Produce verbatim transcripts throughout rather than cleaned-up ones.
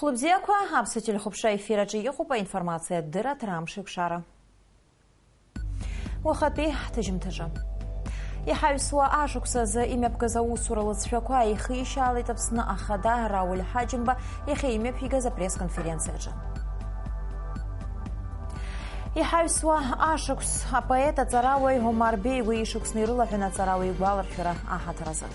Хәлыбзиақәа, аԥсуа телехәаԥшра ефир аҿы иҟоуп аинформациатә дырраҭара Амш еиқәшара. Уахатәи ҳҭыжьымҭаҿы. Иҳаҩсуа ашықәс азы имҩаԥгаз аусура лыҵшәақәа еихишьаалеит Аԥсны Ахада Рауль Ҳаџьымба иахьа имҩаԥигаз апресс-конференциаҿы. Иҳаҩсуа ашықәс, апоет аҵарауаҩ Омар Беигәа ишықәсны ирылаҳәан аҵарауаҩ игәаларшәара аҳаҭыр азы.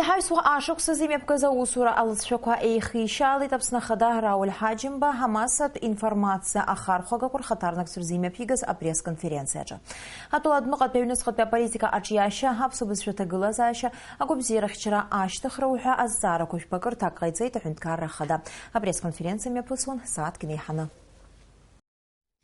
Иҳаҩсуа ашықәс азы имҩаԥгаз аусура алыҵшәақәа еихишьаалеит Аԥсны Ахада Рауль Ҳаџьымба амассатә информациа ахархәагақәа рхаҭарнакцәа рзы имҩаԥигаз апресс-конференциаҿы. Атәыла адәныҟатәи аҩныҵҟатәи аполитика аҿиашьа, аԥсуа бызшәа ҭагылазаашьа, агәабзиара ахьчара ашьҭыхра уҳәа азҵаарақәа жәпакы рҭак ҟаиҵеит аҳәынҭқарра ахада. Апресс-конференциа мҩаԥысуан сааҭк инеиҳаны.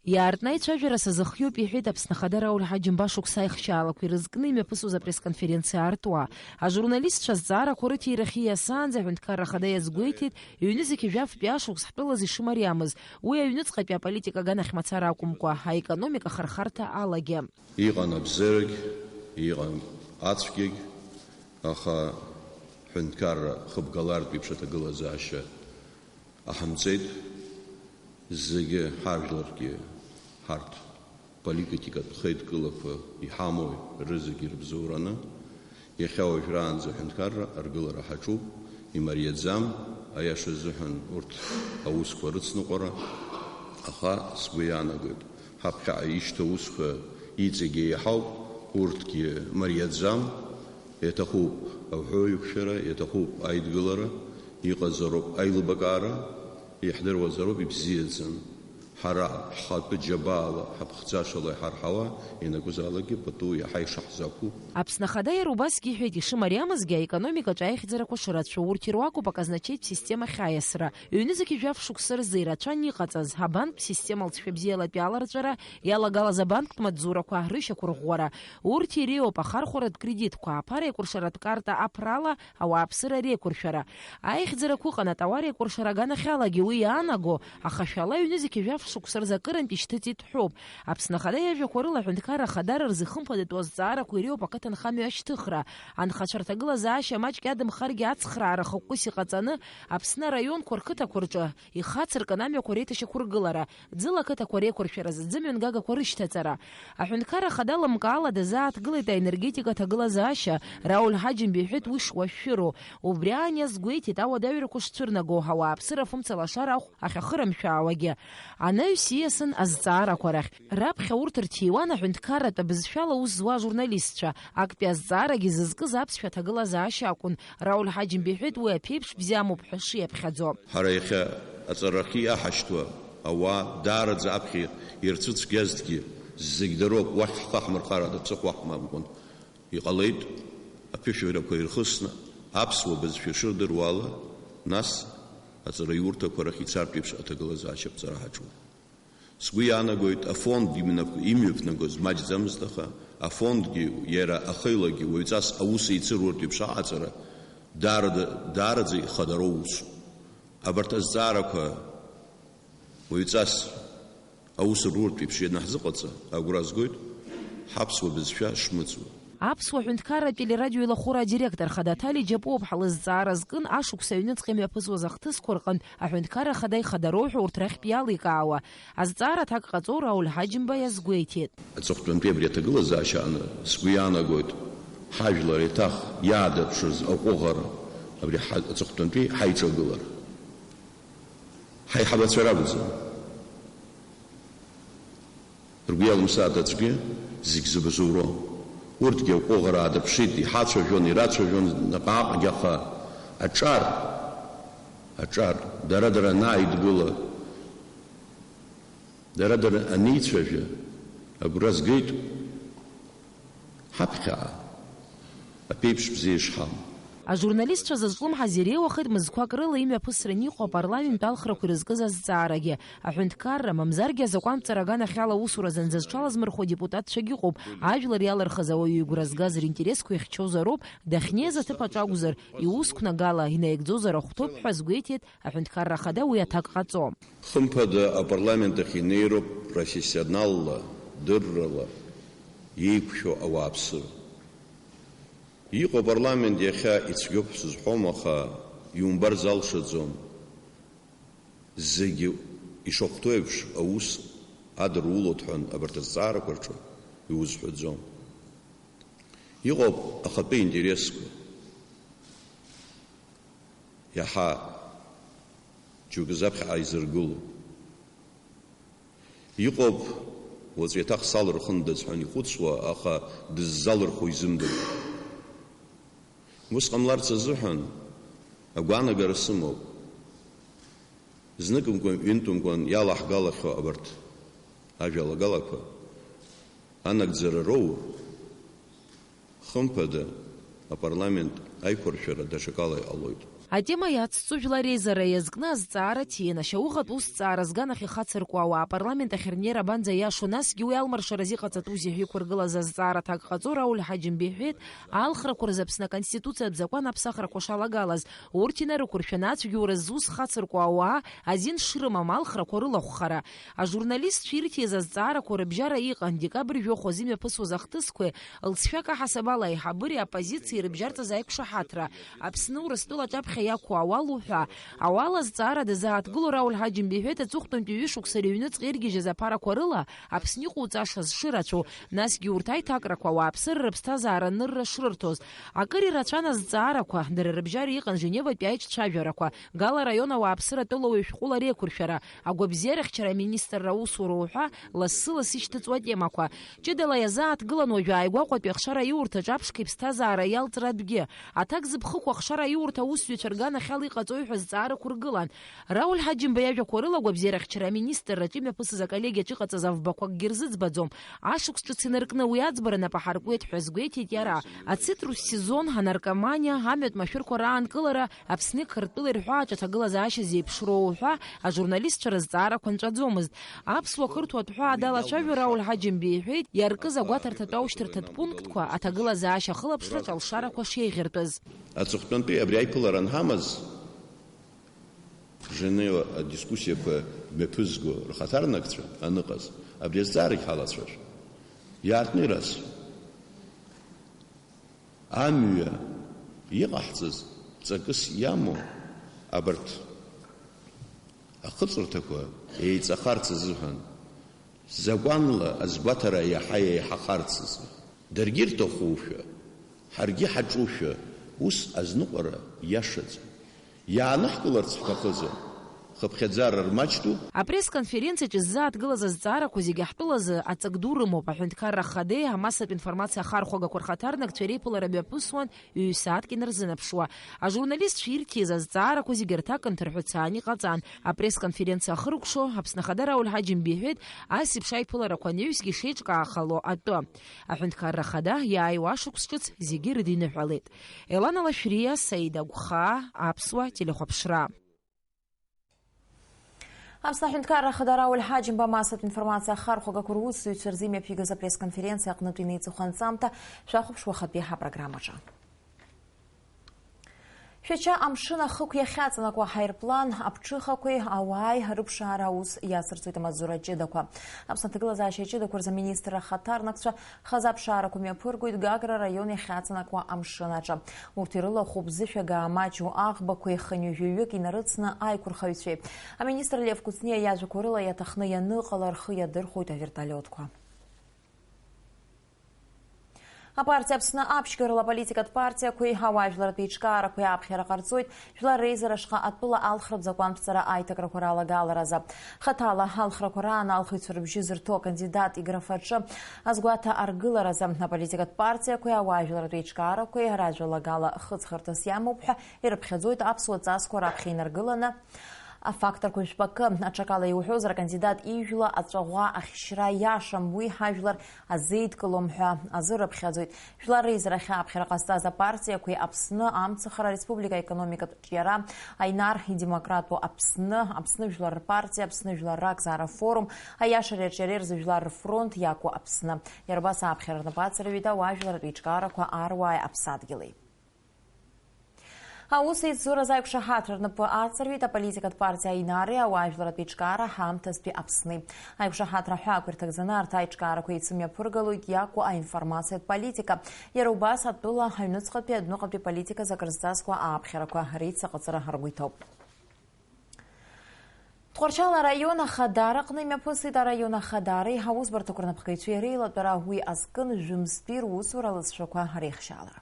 Иаартны аицәажәара сазыхиоуп, иҳәеит Аԥсны Ахада Рауль Ҳаџьымба шықәса аихшьаалақәа ирызкны имҩаԥысуаз апресс-конференциа аартуа. Ажурналистцәа азҵаарақәа рыҭирахь ииасаанӡа аҳәынҭқарра ахада иазгәеиҭеит, ҩнызқьи жәафтәи ашықәс ҳтәылаз ишымариамыз, уи аҩныҵҟатәи аполитика аганахьмацара акәымкәа, аекономика ахархарҭа алагьы. Иҟан абзиарагь, иҟан ацәгьагь, аха ҳәынҭқарра хыбгалартә еиԥш аҭагылазаашьа аҳамҵеит, зегьы ҳажәларгьы ҳарҭ политикатә хеидкылақәа иҳамои рызегьы ирыбзоураны, иахьа уажәраанӡа аҳәынҭқарра аргылара ҳаҿуп, имариаӡам, аиаша азыҳәан урҭ аусқәа рыцныҟәара, аха сгәы иаанагоит, ҳаԥхьаҟа ишьҭоу аусқәа иҵегьы еиҳауп, урҭгьы мариаӡам, иаҭахуп аҳәоуеиқәшәара, иаҭахуп аидгылара, иҟазароуп аилибакаара, иаҳдыруазароуп ибзиаӡаны. Ҳара ҳхатәы џьабаала, ҳаԥхӡашала иҳарҳауа, ианакәызаалакгьы пату иаҳа ишаҳзақәу. Аԥсны Ахада иара убасгьы иҳәеит, ишымариамызгьы аекономикаҿы аихьӡарақәа шырацәоу, урҭ ируакуп аказначеитә системахь аиасра. Ҩнызқьи жәаф шықәса рзы ирацәан иҟаҵаз, абанктә система лҵшәа бзиалатәи аларҵәара, иалагалаз абанктә маҵзурақәа рышьақәырӷәӷәара. Урҭ иреиуоуп ахархәаратә кредитқәа, аԥара еикәыршаратә карта аԥрала ауааԥсыра реиқәыршәара. Аихьӡарақәа ыҟан атауар еикәыршара аганахьалагьы уи иаанаго, аха шәала ҩнызқьи жәаф шықәса рзы акырынтә ишьҭыҵит ҳәоуп. Аԥсны Ахада иажәақәа рыла аҳәынҭқарра ахадара рзы ихымԥадатәу азҵаарақәа иреиуп ақыҭанхамҩа ашьҭыхра. Анхацәа рҭагылазаашьа маҷк иадымхаргьы ацхраара хықәкыс иҟаҵаны, Аԥсны араионқәа рқыҭақәа рҿы ихацыркын амҩақәа реиҭашьақәыргылара, ӡыла ақыҭақәа реиқәыршәаразы ӡымҩангагақәа рышьҭаҵара. Аҳәынҭқарра ахада лымкаала дазааҭгылеит аенергетика аҭагылазаашьа, Рауль Ҳаџьымба иҳәеит уи шуашәшәыроу. Убри аан иазгәеиҭеит ауадаҩрақәа шцәырнаго, ауааԥсыра афымца лашара ахә ахьахырымшәаауагьы. Анаҩс ииасын азҵаарақәа рахь. Раԥхьа урҭ рҭиуан аҳәынҭқарратә абызшәала аус зуа ажурналистцәа. Актәи азҵаарагьы зызкыз аԥсшәа аҭагылазаашьа акәын. Рауль Ҳаџьымба иҳәеит, уи аԥеиԥш бзиа амоуп ҳәа шиаԥхьаӡо. Ҳара иахьа аҵарахьы иаҳашьҭуа ауаа даараӡа аԥхьа ирцәыцәгьазҭгьы зегь дароуп, уахь ҳхы ҳмырхар ада ҵыхәа ҳмамкәан. Иҟалеит, аԥышәарақәа ирхысны, аԥсуа бызшәа шырдыруа ала, нас аҵараиурҭақәа рахь ицартә еиԥш аҭагылазаашьа аԥҵара ҳаҿуп. Сгәы иаанагоит, афонд имҩаԥ-, имҩаԥнагоз маҷӡамызт, аха афондгьы иара ахеилагьы уаҩҵас аус еицыруартә еиԥш аҟаҵара даараӡа, даараӡа ихадароу усуп. Абарҭ азҵаарақәа уаҩҵас аус руартә еиԥш ианаҳзыҟаҵа, агәра згоит ҳаԥсуа бызшәа шмыӡуа. Аԥсуа ҳәынҭқарра ателерадио илахәыра адиректор Хадаҭали Џьапуаԥҳа лызҵаара зкын, ашықәс аҩныҵҟа имҩаԥысуаз ахҭысқәа рҟынтә аҳәынҭқарра ахада ихадароу ҳәа урҭ рахьтә иаликаауа. Азҵаара аҭак ҟаҵо Рауль Ҳаџьымба иазгәеиҭеит. Аҵыхәтәантәи абри аҭагылазаашьа ааны сгәы иаанагоит, ҳажәлар еиҭах иаадырԥшыз аҟәыӷара, абри ҳа-, аҵыхәтәантәи ҳаиҿагылара. Ҳаиҳабацәа ракәӡам. Ргәы иалымсааит аӡәгьы, зегь зыбзоуроу. Урҭгьы аҟәыӷара аадырԥшит, иҳацәажәон, ирацәажәон наҟ-ааҟгьы, аха аҿар, аҿар, дара-дара анааидгыла, дара-дара анеицәажәа, агәра згеит. Ҳаԥхьаҟа аԥеиԥш бзиа ишҳамоу. Ажурналистцәа зызҿлымҳаз иреиуахеит мызқәак рыла имҩаԥысран иҟоу апарламент алхрақәа ирызкыз азҵаарагьы. Аҳәынҭқарра, мамзаргьы азакәанԥҵара аганахьала аусура зынӡа зҽалазмырхәо адепутатцәагьы ыҟоуп. Ажәлар иалырхыз ауаҩы игәра згаз ринтересқәа ихьчозароуп, дахьнеиз аҭыԥ аҿы акәзар, иус қәнагала инаигӡозар ахәҭоуп ҳәа азгәеиҭеит аҳәынҭқарра ахада уи аҭак ҟаҵо. Хымԥада, апарламент ахь инеироуп профессионалла, дыррала иеиқәшәо ауааԥсыра. Иҟоу апарламент иахьа ицәгьоуп ҳзызҳәом, аха иумбар залшаӡом. Зегьы ишахәҭоу еиԥш аус адырулоит ҳәа абарҭ азҵаарақәа рҿы иузҳәаӡом. Иҟоуп ахатәы интересқәа. Иаҳа џьоукы заԥхьаҟа изыргыло. Иҟоуп, уаҵәы еиҭах салырхындаз ҳәа ихәыцуа, аха дыззалырхуа изымдыруа. Ус ҟамларц азыҳәан агәаанагара сымоуп. Зныкымкәан, ҩынтәымкәан иалаҳгалахьоу абарҭ ажәалагалақәа анагӡара роур, хымԥада, апарламент аиқәыршәара даҽакала иҟалоит. Атема иацҵо жәлар реизара иазкны азҵаара ҭиин, ашьауӷатә усҭҵаара зганахь ихацыркуа ауаа апарламент ахь рнеира абанӡа иашоу, насгьы уи алмаршараз иҟаҵатәузеи ҳәа иқәыргылаз азҵаара аҭак ҟаҵо Рауль Ҳаџьымба иҳәеит, алхрақәа рзы Аԥсны Аконституциатә закәан аԥсахрақәа шалагалаз, урҭ инарықәыршәаны ацәгьоура зус хацыркуа ауаа азин шрымам алхрақәа рылахәхара. Ажурналистцәа ирҭиз азҵаарақәа рыбжьара иҟан декабрь жәохә азы имҩаԥысуаз ахҭысқәеи лҵшәак аҳасабала аиҳабыреи аоппозициеи рыбжьарҵаз аиқәшаҳаҭра, Аԥсны Урыстәыла аҿаԥхьа иақәу ауал уҳәа. Ауал азҵаара дазааҭгыло Рауль Ҳаџьымба иҳәеит, аҵыхәтәантәи ҩышықәса рыҩныҵҟа иргьежьыз аԥарақәа рыла Аԥсны иҟоуҵаша зшырацәоу, насгьы урҭ аиҭакрақәа ауааԥсыра рыԥсҭазаара анырра шрырҭоз. Акыр ирацәан азҵаарақәа, дара рыбжьара иҟан Женеватәи аиҿцәажәарақәа, Гала араион ауааԥсыра атәылауаҩ шәҟәыла реиқәыршәара, агәабзиарахьчара аминистрра аусура уҳәа, лассы-лассы ишьҭыҵуа атемақәа. Ҷыдала иазааҭгылан уажәы ааигәаҟәатәи ахшара аиурҭаҿ аԥшқа иԥсҭазаара иалҵра атәгьы. Аҭак зыԥхықәу ахшара аиурҭа аусзуҩцәа рганахьала иҟаҵои ҳәа зҵаарақәа ргылан. Рауль Ҳаџьымба иажәақәа рыла агәабзиарахьчара аминистрраҿы имҩаԥысыз аколлегиаҿы иҟаҵаз авбақәа акгьы рзыӡбаӡом. Ашықәс ҿыц инаркны уи аӡбара нап аҳаркуеит ҳәа азгәеиҭеит иара. Ацитрус сезон, анаркоманиа, амҩатә машәырқәа раанкылара, Аԥсни Қырҭтәылеи рҳәааҿ аҭагылазаашьа зеиԥшроу уҳәа ажурналистцәа рызҵаарақәа нҵәаӡомызт. Аԥсуа-қырҭуа аҭҳәаа далацәажәо Рауль Ҳаџьымба иҳәеит, иаркыз агәаҭарҭатә аушьҭырҭатә пунктқәа аҭагылазаашьа ахылаԥшраҿ алшарақәа шеиӷьыртәыз. Аҵыхәтәантәи абри аиԥылара анҳамаз, Женева адискуссиақәа мҩаԥызго рхаҭарнакцәа аныҟаз, абри азҵаарагь ҳалацәажәон. Иаартны ирацәан. Амҩа иҟаҳҵаз ҵакыс иамоу абарҭ ахыҵырҭақәа еиҵахарц азыҳәан, закәанла азгәаҭара иаҳа еиҳахарц азы. Даргьы ирҭахушәа, ҳаргьы ҳаҿушәа, ус азныҟәара иашаӡам. Иааныҳкыларц ҳҭахызар, хыԥхьаӡара рмаҷтәуп. Апресс-конференциаҿы ззааҭгылаз азҵаарақәа зегьы ҳтәылазы аҵак ду рымоуп. Аҳәынҭқарра Ахадеи амассатә информациа ахархәагақәа рхаҭарнакцәа реиԥылара мҩаԥысуан ҩ-сааҭк инарзынаԥшуа. Ажурналистцәа ирҭиз азҵаарақәа зегьы рҭак нҭырҳәыцаан иҟаҵан. Апресс-конференциа ахыркәшо Аԥсны Ахада Рауль Ҳаџьымба иҳәеит, ас еиԥш аиԥыларақәа анаҩсгьы шеиҿкаахало атәы. Аҳәынҭқарра Ахада иааиуа ашықәс ҿыц зегьы ирыдиныҳәалеит. Елана Лашәриа, Саида Гәхаа, Аԥсуа телехәаԥшра. Аԥсны Аҳәынҭқарра Ахада Рауль Ҳаџьымба амассатә информациа ахархәагақәа русзуҩцәа рзы имҩаԥигаз апресс-конференциа аҟнытә инеиҵыху анҵамҭа шәахәаԥш уахатәи ҳапрограммаҿы. Шәача амшын ахықә иахьаҵанакуа аҳаирплан аԥҽыхақәеи ауааи рыԥшаара аус иацырҵоит амаҵзура ҷыдақәа. Аԥсны аҭагылазаашьа ҷыдақәа рзы аминистрра ахаҭарнакцәа хазы аԥшаарақәа мҩаԥыргоит Гагра араион иахьаҵанакуа амшын аҿы. Урҭ ирылахәуп зышәагаа маҷу аӷбақәеи хынҩажәаҩык инарыцны аиқәырхаҩцәеи. Аминистр Лев Кәыҵниа иажәақәа рыла, иаҭахны ианыҟала рхы иадырхәоит авертолиотқәа. Апартиа Аԥсны аԥшьгарала аполитикатә партиақәеи ауаажәларратә еиҿкаарақәеи аԥхьара ҟарҵоит Жәлар Реизара ашҟа атәыла алхратә закәантәҵара аиҭакрақәа ралагаларазы. Хаҭала алхрақәа раан алхыҩцәа рыбжьы зырҭо акандидат играфаҿы азгәаҭа аргыларазы аполитикатә партиақәеи ауаажәларратә еиҿкаарақәеи ражәалагала хыҵхырҭас иамоуп ҳәа ирыԥхьаӡоит аԥсуа ҵасқәа раԥхьа инаргыланы афакторқәа жәпакы. Аҽакала иуҳәозар, акандидат ижәла аҵәаӷәа ахьшьра иашам, уи ҳажәлар азеидкылом ҳәа азы рыԥхьаӡоит. Жәлар Реизара ахь аԥхьара ҟазҵаз апартиақәеи Аԥсны амцахара, ареспублика аекономикатә ҿиара, Аинар идемократу Аԥсны, Аԥсны Жәлар рпартиа, Аԥсны Жәлар ракзаара афорум, Аиашареи арҿиареи рзы Жәлар рфронт иаку Аԥсны. Иара убас аԥхьара рнапы ацырҩит ауаажәларратә еиҿкаарақәа, аруааи аԥсадгьыли. Аус еицзуразы аиқәшаҳаҭра рнапы арҵарҩит аполитикатә партиа Аинареи ауаажәларратә еиҿкаара ҳаамҭазтәи Аԥсни. Аиқәшаҳаҭра ҳәаақәа ирҭагӡаны арҭ аиҿкаарақәа еицымҩаԥыргалоит иақәу аинформациатә политика. Иара убас атәыла аҩныҵҟатәи адәныҟатәи политиказы акрызҵазкуа ааԥхьарақәа реицаҟаҵара ргәы иҭоуп. Тҟәарчал араион Ахадара аҟны имҩаԥысит араион Ахадареи аусбарҭақәа рнапхгаҩцәеи реилатәара, уи азкын жәымзтәи русура алҵшәақәа реихшьаалара.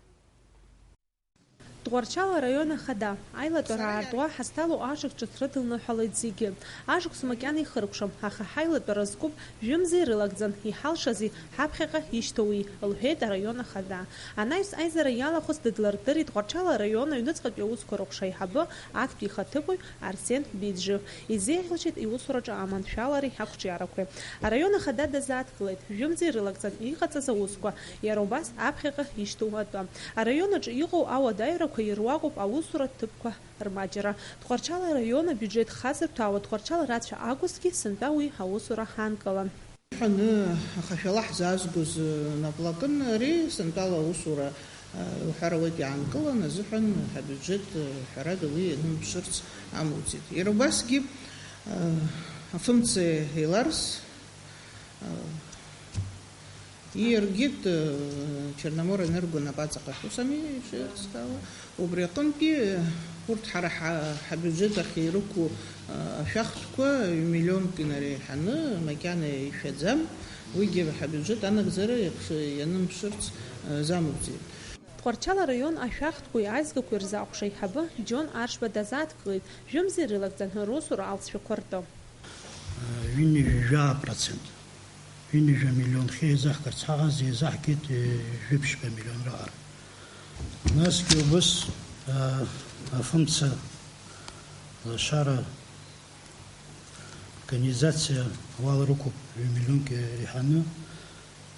Тҟәарчал араион Ахада, аилатәара аартуа ҳазҭало ашықәс ҿыц рыдылныҳәалеит зегьы. Ашықәс макьана ихыркәшам, аха ҳаилатәара зкуп, жәымзи рылагӡан, иҳалшази ҳаԥхьаҟа ишьҭоуи, лҳәеит араион Ахада. Анаҩс аизара иалахәыз дыдлардырит Тҟәарчал араион аҩныҵҟатәи аусқәа рыҟәша аиҳабы, актәи ихаҭыԥуаҩ Арсен Биджев. Изеиӷьалшьеит иусураҿы аманшәалареи ақәҿиарақәеи. Араион Ахада дазааҭгылеит, жәымзи рылагӡан иҟаҵаз аусқәа, иара убас аԥхьаҟа ишьҭоу атәы. Араион аҿы иҟоу ауадаҩрақәа ируакуп аусуратә ҭыԥқәа рмаҷра. Тҟәарчал араион абиуџьет хазырҭәаауа Тҟәарчал рацәа акәызҭгьы, сынтәа уи аусура ҳанкылан. Ҳәаны ахашәала ҳзаазгоз, наплакын ари, сынтәала аусура, уҳәар ауеит, иаанкылан азыҳәан ҳабиуџьет, ҳәарада, уи ианымԥшырц амуӡеит. Иара убасгьы, афымца еиларс, ииаргеит, Черноморэнерго напаҵаҟа ҳусами ишеилыскаауа. Убри аҟынтәи урҭ ҳара ҳа-, ҳабиуџьет ахь ирықәу, а, ашәахтәқәа ҩ-миллионк инареиҳаны макьана ишәаӡам, уигьы ҳабиуџьет анагӡара иахш-, ианымԥшырц, а, замуӡеит. Тҟәарчал араион ашәахтәқәеи аизгақәеи рзы аҟәша аиҳабы Џьон Аршба дазааҭгылеит, жәымзи рылагӡан русура алҵшәақәа ртәы. Ҩынҩажәа процент. Ҩынҩажәа миллион хьы еизаҳгарц ҳаҟаз, еизаҳгеит, э, жәиԥшьба миллион раҟара. Насгьы убыс, а, афымца лашара организациа уалрықәуп, ҩ-миллионк иреиҳаны,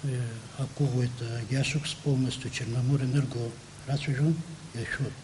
э, ақәгәыӷуеит, а, агьашықәс полностью Черноморэнерго рацәажәон, иашәоит.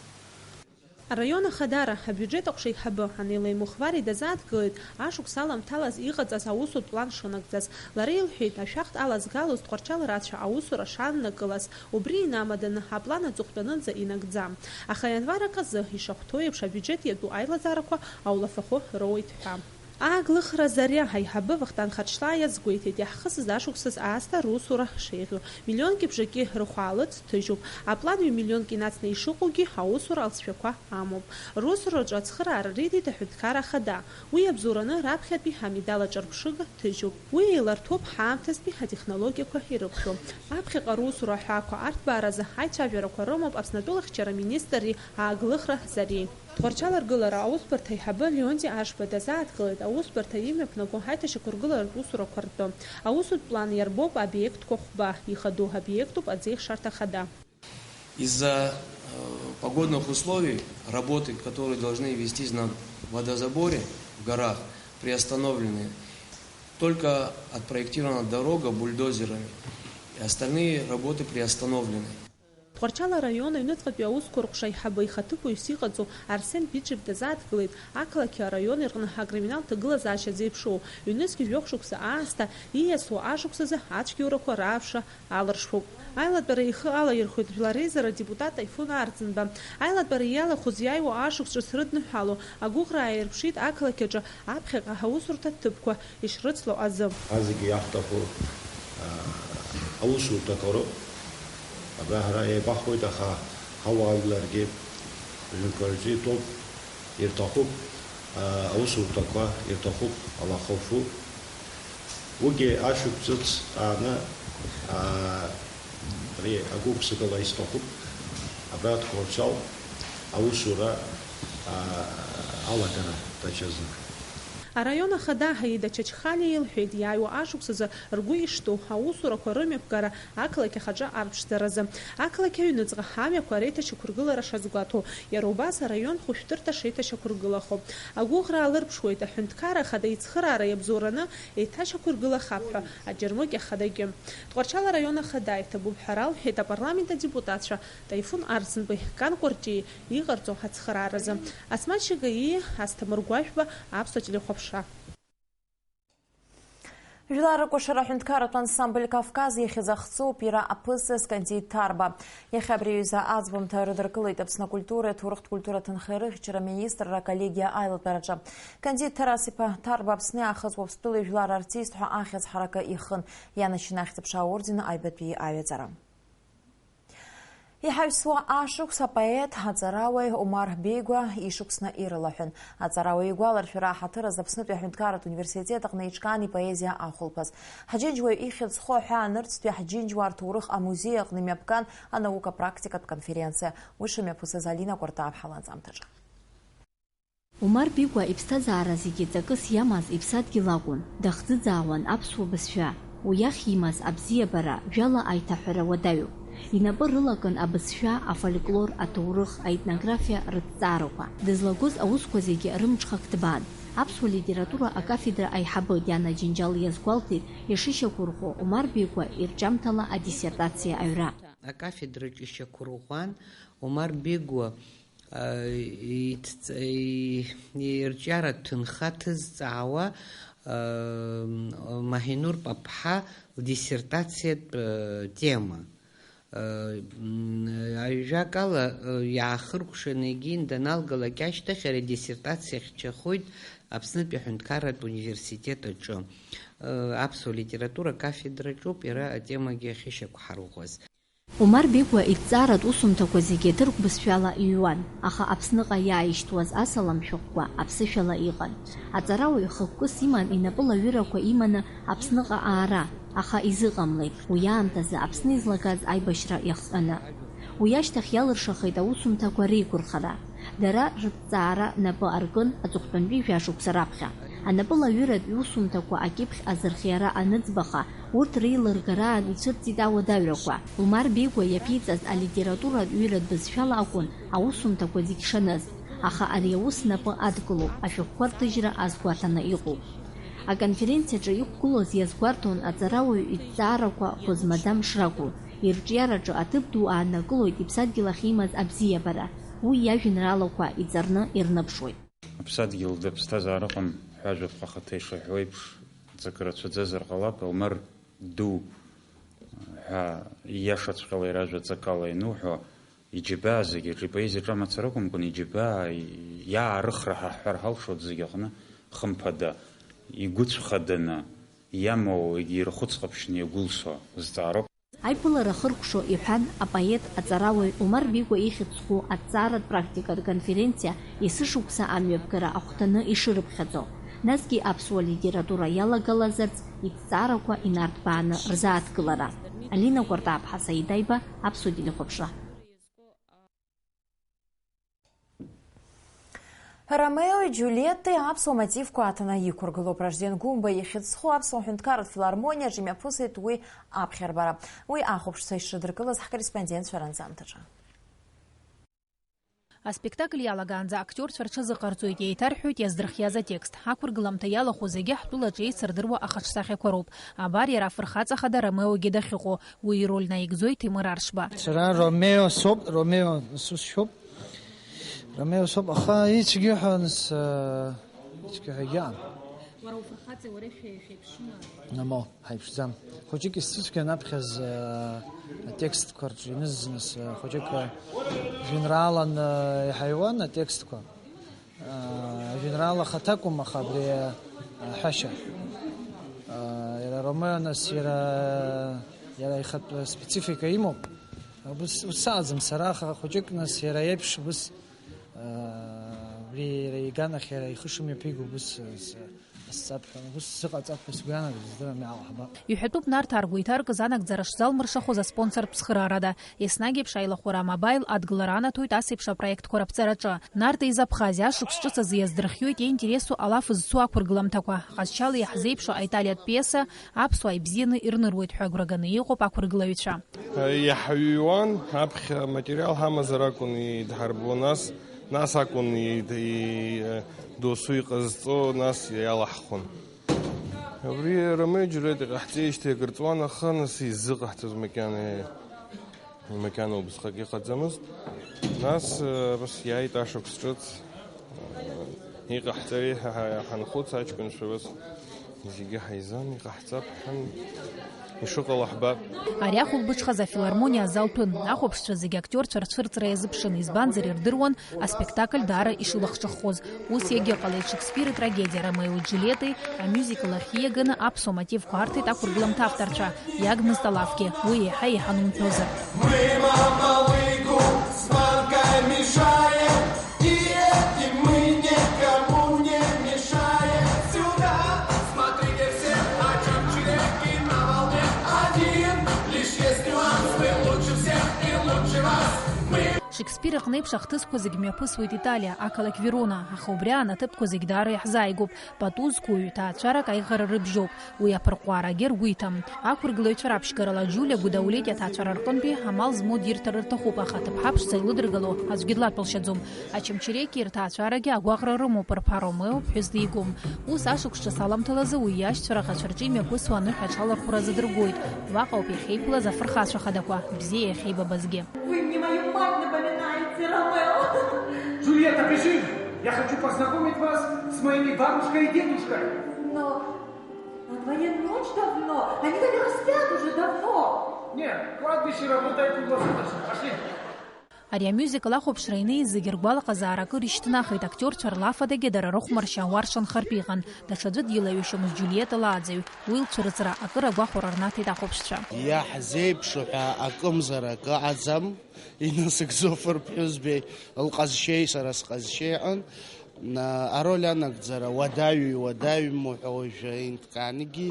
Араион Ахадара абиуџьет аҟәша аиҳабы Анел Аймухвари дазааҭгылеит, ашықәс аламҭалаз иҟаҵаз аусутә план шынагӡаз. Лара илҳәеит, ашәахтә алазгалоз Тҟәарчал рацәа аусура шаннакылаз, убри инамаданы аплан аҵыхәтәанынӡа инагӡам. Аха ианвар аказы, ишахәҭоу еиԥш, абиуџьет иатәу аилазаарақәа аулафахәы роуеит ҳәа. Ааглыхра Зариа аиҳабы Вахтанг Хачлаа иазгәеиҭеит, иаҳхысыз ашықәсаз аасҭа русура шеиӷьу. Миллионки бжаки рыхә аалыҵ ҭыжьуп. Аплан ҩ-миллионк инацны ишыҟоугьы аусура алҵшәақәа амоуп. Русураҿы ацхыраара риҭеит аҳәынҭқар ахада. Уи иабзоураны раԥхьатәи амедал аҿарԥшыга ҭыжьуп. Уи еиларҭәоуп ҳаамҭазтәи атехнологиақәа ирықәшәо. Аԥхьаҟа русура аҳәаақәа арҭбааразы аицәажәарақәа рымоуп Аԥснатәыла ахьчара министри Ааглыхра Зариеи. Тҟәарчал аргылара аусбарҭа аиҳабы Леонти Ашба дазааҭгылеит аусбарҭа имҩаԥнаго аиҭашьақәыргыларатә усурақәа ртәы. Аусутә план иарбоуп обиектқәа хәба, ихаду обиектуп аӡеихшарҭа хада. Из-за, э, погодных условий работы, которые должны вестись на водозаборе в горах, приостановлены. Только отпроектирована дорога бульдозерами. И остальные работы приостановлены. Тҟәарчал араион аҩныҵҟатәи аусқәа рҟәша аиҳабы ихаҭыԥуаҩыс иҟаҵоу Арсен Биджев дазааҭгылеит ақалақьи араиони рҟны акриминалтә ҭагылазаашьа зеиԥшроу, ҩнызқьи жәохә шықәса аасҭа ииасуа ашықәсазы ацәгьоурақәа рааԥшра аларшәуп. Аилатәара ихы алаирхәеит Жәлар реизара адепутат Таифун Арӡынба. Аилатәара иалахәыз иааиуа ашықәс ҿыц рыдныҳәало агәыӷра ааирԥшит ақалақь аҿы аԥхьаҟа аусурҭа ҭыԥқәа ишрыцло азы. Ҳа зегьы иаҳҭаху, аа, аусурҭақәа роуп. Абра ҳара еибаҳҳәоит, аха ҳауаажәларгьы рынқәа рҿы итәоуп, ирҭахуп, аа, аусурҭақәа, ирҭахуп алахәыфу. Уигьы ашықәс ҿыц ааны, аа, ари агәык сыгала исҭахуп, абра Тҟәарчал аусура, аа, алагара даҽазнык. Араион ахада Ҳаида Чачхалиа илҳәеит, иааиуа ашықәсазы ргәы иштәу аусурақәа рымҩаԥгара ақалақь ахаҿы арԥшӡаразы. Ақалақь аҩныҵҟа амҩақәа реиҭашьақәыргылара шазгәаҭоу, иара убас араион хәышәтәырҭа шеиҭашьақәыргылахо. Агәыӷра аалырԥшуеит, аҳәынҭқар ахада ицхыраара иабзоураны еиҭашьақәыргылахап ҳәа аџьармыкьа хадагьы. Тҟәарчал араион ахада иҭабуп ҳәа ралҳәеит апарламент адепутатцәа Таифун Арӡынбеи Кан Кәарҷиеи иҟарҵо ацхырааразы. Асмаҭ Шьагаииа, Асҭамыр Гәажәба, Аԥсуа телехәаԥшра. Жәлар рыкәашара аҳәынҭқарратә ансамбль Кавказ иахьазыхҵоуп иара аԥызҵаз Кандид Ҭарба. Иахьа абри аҩыза аӡбамҭа рыдыркылеит Аԥсны акультуреи аҭоурыхтә культуратә нхеи рыхьчара аминистрра аколлегиа аилатәараҿы. Кандид Ҭарас-иԥа Ҭарба Аԥсны иаахыҵ Уаԥстәылеи жәлар артист ҳәа ахьӡ ҳаракы ихын, ианашьаны Ахьӡ-аԥша аорден аҩбатәи аҩаӡара. Иҳаҩсуа ашықәс апоет, аҵарауаҩ Омар Бегәа ишықәсны ирылаҳәын. Аҵарауаҩ игәаларшәара аҳаҭыр азы Аԥснытәи аҳәынҭқарратә университет аҟны иҿкаан ипоезиа ахәылԥаз. Ҳџьынџьуаҩ ихьӡ зху аҳәаа нырцәтәи ҳџьынџьуаа рҭоурых амузеи аҟны имҩаԥган анаука практикатә конференциа. Уи шымҩаԥысыз Алина Кәарта аԥҳа ланҵамҭаҿы. Омар Бигәа иԥсҭазаара зегьы ҵакыс иамаз иԥсадгьыл акәын, дахӡыӡаауан аԥсуа бызшәа, уи иахь имаз абзиабара, жәала аиҭаҳәара уадаҩуп. Инапы рылакын абызшәа, афольклор, аҭоурых, аетнографиа рыҭҵаарақәа. Дызлагоз аусқәа зегьы рымҽхак ҭбаан. Аԥсуа литература акафедра аиҳабы Диана Џьынџьал иазгәалҭеит, ишышьақәырӷәӷәо Омар Бигәа ирҿиамҭала адиссертациа аҩра. Акафедраҿы ишьақәырӷәӷәан Омар Бигәа, а, иҭҵ-, и-, ирҿиаратә ҭынха ҭызҵаауа, а, Маҳинур Паԥҳа лдиссертациатә, а, тема. А, м, ажәакала, а, иаахыркәшаны егьин даналгалак ашьҭахь ари адиссертациа хьчахоит Аԥснытәи аҳәынҭқарратә университет аҿы, а, аԥсуа литература кафедраҿоуп иара атемагьы ахьышьақәҳарӷәӷәаз. Омар Бегәа иҭҵааратә усумҭақәа зегьы ҭырқә бызшәала иҩуан, аха Аԥсныҟа иааишьҭуаз асалам шәҟәқәа аԥсышәала иҟан. Аҵарауаҩ хықәкыс иман инапы лаҩырақәа иманы Аԥсныҟа аара, аха изыҟамлеит, уи аамҭазы Аԥсны излагаз аибашьра иахҟьаны. Уи ашьҭахь иалыршахеит аусумҭақәа реиқәырхара. Дара рыҭҵаара напы аркын аҵыхәтәантәи жәашықәса раԥхьа. Анапылаҩыратә иусумҭақәа акьыԥхь азырхиара аныӡбаха, урҭ реилыргараан ицәырҵит ауадаҩрақәа. Омар Бегәа иаԥиҵаз алитературатә ҩыратә бызшәала акәын аусумҭақәа зегь шаныз, аха ари аус напы адкылоуп, ашәҟәқәа рҭыжьра азгәаҭаны иҟоуп. Аконференциаҿы иқәгылоз иазгәарҭон аҵарауаҩ иҭҵаарақәа хәызмаӡам шракәу, ирҿиараҿы аҭыԥ ду ааннакылоит иԥсадгьыл ахь имаз абзиабара, уи иажәеинраалақәа иҵарны ирныԥшуеит. Аԥсадгьыл даԥсҭазаараҟам ҳәа ажәаԥҟа ахаҭа ишаҳәо еиԥш, ҵакы рацәаӡазар ҟалап, Омар ду ҳәа ииашаҵәҟьала иара ажәа ҵакала иануҳәо, иџьабаа зегьы аҿы ипоезиаҿы амацара акәымкәан, иџьабаа иаарыхра ҳәа ҳҳәар ҳалшоит зегь аҟны, хымԥада, игәыцәхаданы иамоу егьи ирахәыц ҟаԥшьны иагәылсуа зҵаароуп. Аиԥылара хыркәшо иҳәан апоет, аҵарауаҩ Омар Бигәа ихьӡ зху аҭҵааратә практикатә конференциа есышықәса амҩаԥгара ахәҭаны ишырыԥхьаӡо, насгьы аԥсуа литература иалагалазарц иҭҵаарақәа инарҭбааны рзааҭгылара. Алина Кәартаԥҳа, Саид Аиба, Аԥсуа телехәаԥшра. Ромеои Џьулиеттеи аԥсуа мотивқәа аҭаны иқәыргылоуп. Ражден Гәымба ихьӡ зху аԥсуа ҳәынҭқарратә филармониаҿы имҩаԥысит уи аԥхьарбара. Уи ахәаԥшцәа ишрыдыркылаз ҳкорреспондентцәа ранҵамҭаҿы. Аспектакль иалагаанӡа актиорцәа рҽазыҟарҵоит, еиҭарҳәоит иаздырхиаз атекст. Ақәыргыламҭа иалахәу зегьы ҳтәылаҿы еицырдыруа ахаҿсахьақәа роуп. Абар иара афырхаҵа хада Ромеогьы дахьыҟоу, уи ироль наигӡоит Ҭемыр Аршба. Сара Ромео соуп, Ромео сусшәоуп. Ромео соуп, аха ицәгьа ҳәа нас, э, ицәгьа ҳәа егьаам. Уара уфырхаҵеи уареи шәе-, шәеиԥшума? Намо, ҳаиԥшӡам. Хәыҷык исзыцәгьан аԥхьаз, э, атекстқәа рҿы иныззныс, э, хәыҷык, э, жәеинраалан, э, иҳаиуан атекстқәа. Э, ажәеинраала ахаҭа акәым, аха абри, э, аҳәашьа. Э, иара Ромео нас иара, иара ихатә специфика имоуп. Ус, ус сааӡам сара, аха хәыҷык нас иара иеиԥш ус, аа, убри иара иганахь иара ихы шымҩаԥиго ус, с-, сцап ҳәа, ус сыҟаҵап ҳәа сгәы иаанагоит, издырам, иаалҳаба. Иҳәатәуп Нарҭаа ргәы иҭаркыз анагӡара шзалмыршахоз аспонсортә цхыраарада. Еснагь еиԥш аилахәара амобаил адгылара анаҭоит ас еиԥш апроектқәа раԥҵараҿы. Нарҭаа из Абхазиа ашықәс ҿыц азы иаздырхиоит иинтересу алаф зцу ақәыргыламҭақәа. Ҟазшьала иаҳзеиԥшу аиталиатә пиеса аԥсуаа ибзианы ирныруеит ҳәа агәра ганы иҟоуп ақәыргылаҩцәа. Иаҳҩуан, аԥхьа аматериал ҳамазар акәын идҳарбо, нас, нас акәын и-, и-, досу иҟазҵо, нас иалаҳхон. Абри Ромео Џьулиет иҟаҳҵеижьҭеи акыр ҵуан, аха нас иззыҟаҳҵоз макьана, макьана убысҟак иҟаӡамызт. Нас, э, абас иааит ашықәс ҿыц, э, иҟаҳҵари ҳәа ҳа-, ҳанхәыц аҷкәынцәа, абас. Зегьы ҳаизан, иҟаҳҵап ҳәан, ишыҟало ҳбап. Ари ахәылбыҽхаз афилармониа азал ҭәын. Ахәаԥшцәа зегьы актиорцәа рцәырҵра иазыԥшын, избанзар, ирдыруан аспектакль даара ишылахҿыххоз. Ус иагьыҟалеит, Шекспир итрагедиа Ромео Џьулиеттеи амюзикл ахь ииаганы аԥсуа мотивқәа арҭеит ақәыргыламҭа авторцәа, иагмызт алафгьы, уи еиҳа еиҳан умҳәозар. Мы мамалыгу с банкой мешаем, и этим мы никому не мешаем. Сюда, смотрите все, о чем чуреки на волне. Один лишь есть нюанс, мы лучше всех и лучше вас. Мы Шекспир иҟны еиԥш ахҭысқәа зегь мҩаԥысуеит Италиа, ақалақь Верона, аха убри аан аҭыԥқәа зегь даара иаҳзааигәоуп, пату зқәу ҩ-ҭаацәарак аиӷара рыбжьоуп, уи аԥырҟәаарагьы ргәы иҭам. Ақәыргылаҩцәа раԥшьгарала Џьулиа Гәыдаулети аҭаацәара рҟынтәи амал змоу дирҭар рҭахуп, аха аҭыԥҳа ԥшӡа илыдыргало аӡәгьы длаҭәалшьаӡом. Ачымчыреки рҭаацәарагьы агәаҟра рымоуп, рԥа Ромео ԥҳәыс дигом. Ус ашықәсҿы саламҭалазы уи иашьцәа раӷацәа рҿы имҩаԥысуа аныҳәа аҽалархәра азы дыргоит. Уаҟа ауп иахьеиқәлаз афырхацәа хадақәа, бзиа иахьеибабазгьы. Вы мне мою мать напоминаете, Ромео. Джульетта, бежим! Я хочу познакомить вас с моими бабушкой и дедушкой. Но на дворе ночь давно. Они, наверное, спят уже давно. Нет, кладбище работает круглосуточно. Пошли. Ари амюзикл ахәаԥшра инеиз зегьы ргәалаҟазаара акыр ишьҭнахит, актиорцәа рлафадагьы дара рыхәмаршьа ауаршанхартә иҟан. Даҽаӡәы дилаҩышьомызт Џьулиет лааӡаҩ, уи лцәырҵра акыр агәахәара рнаҭеит ахәаԥшцәа. Иаҳзеиԥшу ҳәа акымзар акы ыҟаӡам, инасыгӡо фырԥҳәызбеи лҟазшьеи сара сҟазшьеи аҟын, на, ароль анагӡара уадаҩу-иуадаҩым уҳәа уажәы инҭкааникгьы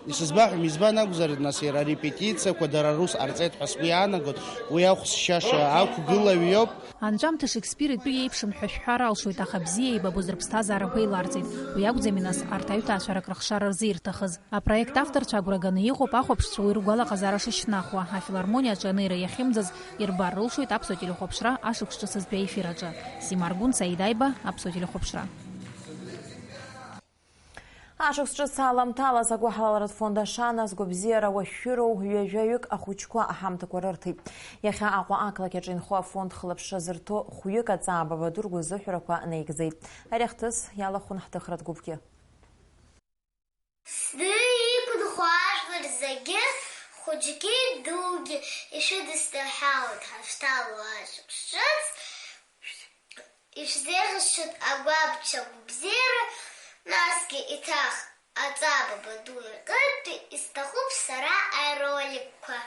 исызбаҳәом, избан акәзар, нас, иара арепетициақәа дара рус ҟарҵеит ҳәа сгәы иаанагоит, уи ахә сшьаша ақәгылаҩ иоуп. Анҵәамҭа Шекспир итәы иеиԥшым ҳәа шәҳәар алшоит, аха бзиа еибабоз рыԥсҭазаарақәа еиларҵеит. Уи акәӡами, нас, арҭ аҩҭаацәа рыкрахшара рзы ирҭахыз? Апроект авторцәа агәра ганы иҟоуп ахәаԥшцәа уи ргәалаҟазаара шышьҭнахуа, афилармониаҿы анеира иахьымӡаз ирбар рылшоит аԥсуа телехәаԥшра ашықәс ҿыц азтәи аефир аҿы. Сима Аргәын, Саид Аиба, аԥсуа телехәаԥшра. Ашықәс ҿыц аламҭалаз агәыҳалалратә фонд Ашана згәабзиара уашәшәыроу ҩажәаҩык ахәыҷқәа аҳамҭақәа рырҭеит. Иахьа Аҟәа ақалақь аҿы инхо афонд хылаԥшра зырҭо хәҩык аҵаа Бабаду ргәазыҳәарақәа наигӡеит. Ари ахҭыс иалахәын ҳҭыхратә гәыԥгьы. Сдырра иқәынхо ажәлар зегьы, хәыҷгьы дугьы, ишәыдысныҳәалоит ҳашҭало ашықәс ҿыц, ишәзеиӷьасшьоит агәаԥшьа гәабзиара, насгьы иҭах аҵаа Бабаду иҟынтәи исҭахуп сара ароликқәа.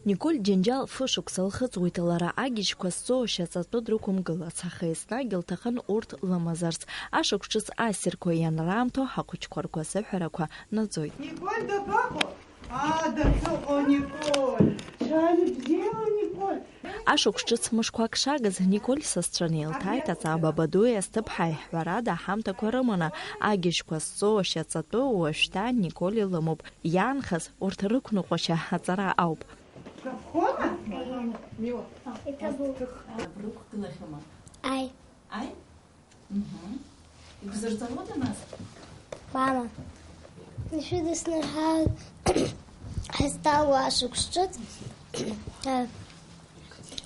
Николь Џьанџьал фышықәса лхыҵуеит лара агьежьқәа зҵоу ашьаҵатәы дрықәымгыларц, аха еснагь лҭахын урҭ лымазарц. Ашықәс ҿыц ассирқәа ианраамҭоу ҳахәыҷқәа ргәазыҳәарақәа наӡоит. Николь дабаҟоу? Аа, дахьыҟоу Николь! Ҽаанбзиала, Николь! Ашықәс ҿыц мышқәак шагыз, Николь сасцәаны илҭааит аҵаа Бабадуи Асҭыԥҳаи, ҳәарада, аҳамҭақәа рыманы, агьежьқәа зҵоу ашьаҵатәы уажәшьҭа Николь илымоуп. Иаанхаз урҭ рықәныҟәашьа аҵара ауп. Иҭабуп. Ааи. Ааи? Мгм. Ибзырҵарода нас? Мама, ишәыдысныҳәалоит ҳазҭалуа ашықәс ҿыц,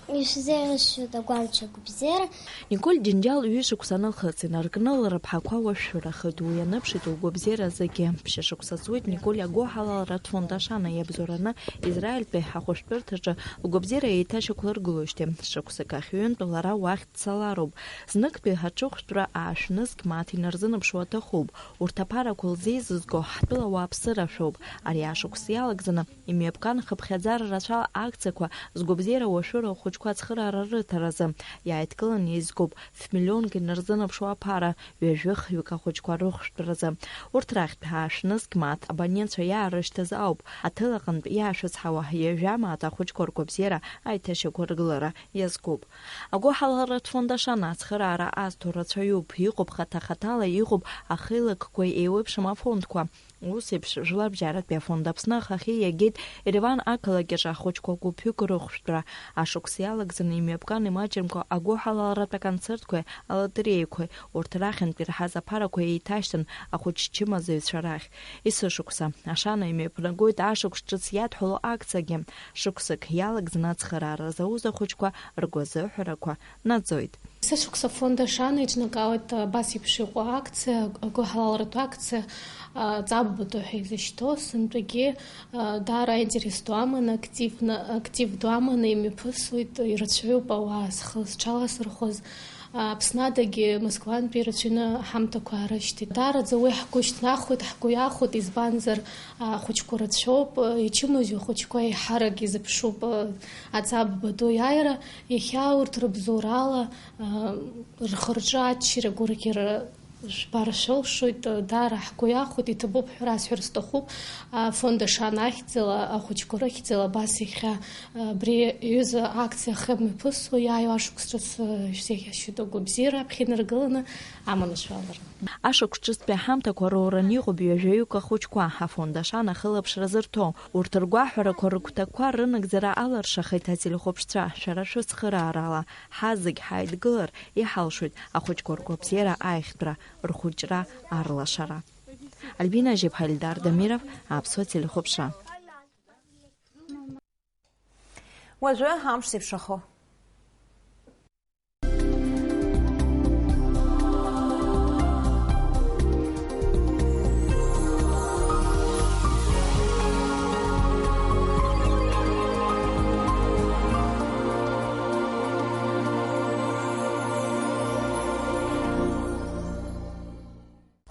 ишәзеиӷьасшьоит агәамча гәыбзиара. Николь Џьынџьал ҩышықәса анылхыҵ инаркны лрыԥҳақәа уашәшәырахеит, уи аныԥшит лгәабзиара зегьы. Ԥшьа шықәса ҵуеит Николь агәыҳалалратә фонд Ашана иабзоураны Израильтәи ахәышәтәырҭаҿы лгәабзиара еиҭашьақәлыргылоижьҭеи. Шықәсык ахь ҩынтә лара уахь дцалароуп. Зныктәи аҿыхәтәра аашәнызқь мааҭ инарзынаԥшуа аҭахуп. Урҭ аԥарақәа лзеизызго ҳтәыла ауааԥсыра шәоуп. Ари ашықәс иалагӡаны имҩаԥган хыԥхьаӡара рацәала акциақәа згәабзиара уашәшәыроу ахәыҷқәа ацхыраара рыҭаразы. Иааидкыланы еизгоуп ф-миллионк инарзынаԥшуа аԥара, ҩажәи хҩык ахәыҷқәа рыхәшәтәразы. Урҭ рахьтә аашәнызқь мааҭ абонентцәа иаарышьҭыз ауп. Аҭел аҟынтә иаашәыцҳауа ҩажәа мааҭ ахәыҷқәа ргәабзиара аиҭашьақәыргылара иазкуп. Агәыҳалалратә фонд Ашана ацхыраара азҭо рацәаҩуп, иҟоуп хаҭа-хаҭала, иҟоуп ахеилакқәеи еиуеиԥшым афондқәа. Ус еиԥш, Жәларбжьаратәи афонд Аԥсны ахахьы иагеит Ереван ақалақь аҿы ахәыҷқәа гәыԥҩык рыхәшәтәра. Ашықәс иалагӡаны имҩаԥган имаҷымкәа агәыҳалалратә аконцертқәеи алотереиақәеи, урҭ рахьынтә ирҳаз аԥарақәа еиҭашьҭан ахәыҷ чымазаҩцәа рахь. Есышықәса Ашана имҩаԥнагоит ашықәс ҿыц иадҳәалоу акциагьы. Шықәсык иалагӡаны ацхыраара зауз ахәыҷқәа ргәазыҳәарақәа наӡоит. Сышықәса фонд Ашана иҿнакаауеит абас еиԥш иҟоу акциа, агәыҳалалратә акциа, а, Ҵаббатәи ҳәа изышьҭоу. Сынтәагьы, а, даара аинтерес ду аманы, активны, актив ду аманы имҩаԥысуеит, ирацәаҩуп ауаа зхы зҽаласырхәыз. А, Аԥсны адагьы Москвантәи ирацәаҩны ҳамҭақәа аарышьҭит. Даараӡа уи ҳгәы шьҭнахуеит, ҳгәы иахәоит, избанзар, а, ахәыҷқәа рацәоуп, а, ичымазаҩу ахәыҷқәа еиҳарак изыԥшуп, а, аҵабба ду аиааира. Иахьа урҭ рыбзоурала, а, рхы-рҿы аччара, агәырӷьара жәбар шәылшоит, даара ҳгәы иахәоит, иҭабуп ҳәа расҳәар сҭахуп. Афонд Ашана ахьӡала, ахәыҷқәа рыхьӡала абас иахьа, а, абри аҩыза акциа ахьымҩаԥысуа иааиуа ашықәс ҿыц, а, шәзеиӷьасшьоит агәабзиара аԥхьа инаргыланы аманушәалара. Ашықәс ҿыцтәи аҳамҭақәа роураны иҟоуп ҩажәаҩык ахәыҷқәа, афонд Ашана ахылаԥшра зырҭо. Урҭ ргәаҳәарақәа, рыгәҭакқәа рынагӡара аларшахеит ателехәаԥшцәа, шәара шәыцхыраарала. Ҳазегь ҳаидгылар иҳалшоит ахәыҷқәа ргәабзиара аиӷьтәра, рхәыҷра арлашара. Альбина Жьеԥҳа, Ельдар Дамиров, Аԥсуа телехәаԥшра. Уажәы амш зеиԥшрахо.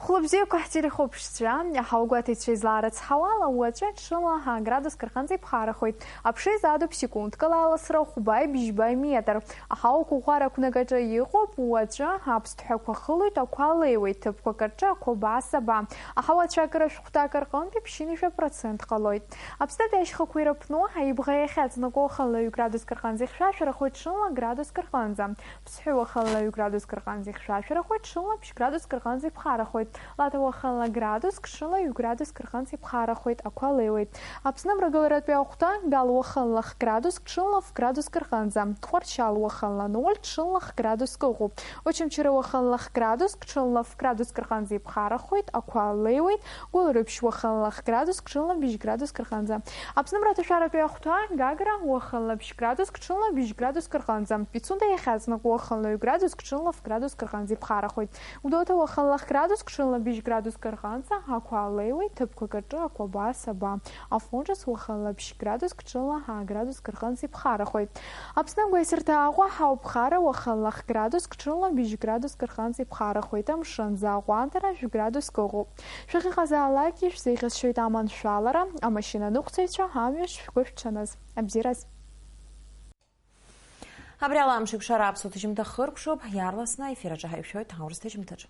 Хәлыбзиақәа ҳтелехәаԥшцәа, ҳаугәаҭеицәа излаарыцҳауала, уаҵәы ҽыла аградуск рҟынӡа иԥхарахоит. Аԥша изаатуп секундкала аласра хәбаи бжьбаи метр. Аҳауа қәыӷәӷәара ақәнагаҿы иҟоуп, уаҵәы аԥсҭҳәақәа хылоит, ақәа леиуеит, ҭыԥқәак рҿы ақәаба асаба. Аҳауа ацәакыра шәҟәҭак рҟынтәи ԥшьынҩажәа процент ҟалоит. Аԥснытәи ашьхақәа ирыԥну, аибӷа иахьаҵнаку уахынла ҩ градуск рҟынӡа ихьшәашәарахоит, ҽынла градуск рҟынӡа. Ԥсҳәы уахынла ҩ градуск рҟынӡа ихьшәашәарахоит, ҽынла ԥшь градуск рҟынӡа иԥхарахоит. Лаҭа уахынла градуск, ҽынла ҩ градуск рҟынӡа иԥхарахоит, ақәа леиуеит. Аԥсны амрагыларатәи ахәҭа, Гал уахынла х градуск, ҽынла ф градуск рҟынӡа. Тҟәарчал уахынла ноль, ҽынла х градуск ыҟоуп. Очамчыра уахынла х градуск, ҽынла ф градуск рҟынӡа иԥхарахоит, ақәа леиуеит. Гәылрыԥшь уахынла х градуск, ҽынла бжь градуск рҟынӡа. Аԥсны амраҭашәаратәи ахәҭа, Гагра уахынла бжь градуск, ҽынла бжь градуск рҟынӡа. Пицунда иахьаҵнакуа уахынла ҩ градуск, ҽынла ф градуск рҟынӡа иԥхарахоит. Гәдоуҭа уахынла х градуск, ҽынла бжь градуск рҟынӡа, ақәа леиуеит, ҭыԥқәак рҿы ақәаба асаба. Афон ҿыц уахынла бжь градуск, ҽынла ҳа градуск рҟынӡа иԥхарахоит. Аԥсны агәеисырҭа Аҟәа ҳауԥхара уахынла х градуск, ҽынла бжь градуск рҟынӡа иԥхарахоит. Амшын аӡы аҟәандара жәградуск ыҟоуп. Шәахьыҟазаалакгьы шәзеиӷьасшьоит аманшәалара, амашьынаныҟәцаҩцәа, амҩа шәгәышәҽаныз. Абзиараз! Абри ала амш еиқәшара аԥсуа ҭыжьымҭа хыркәшоуп, иаарласны аефир аҿы ҳаиқәшәоит аурыс ҭыжьымҭаҿы.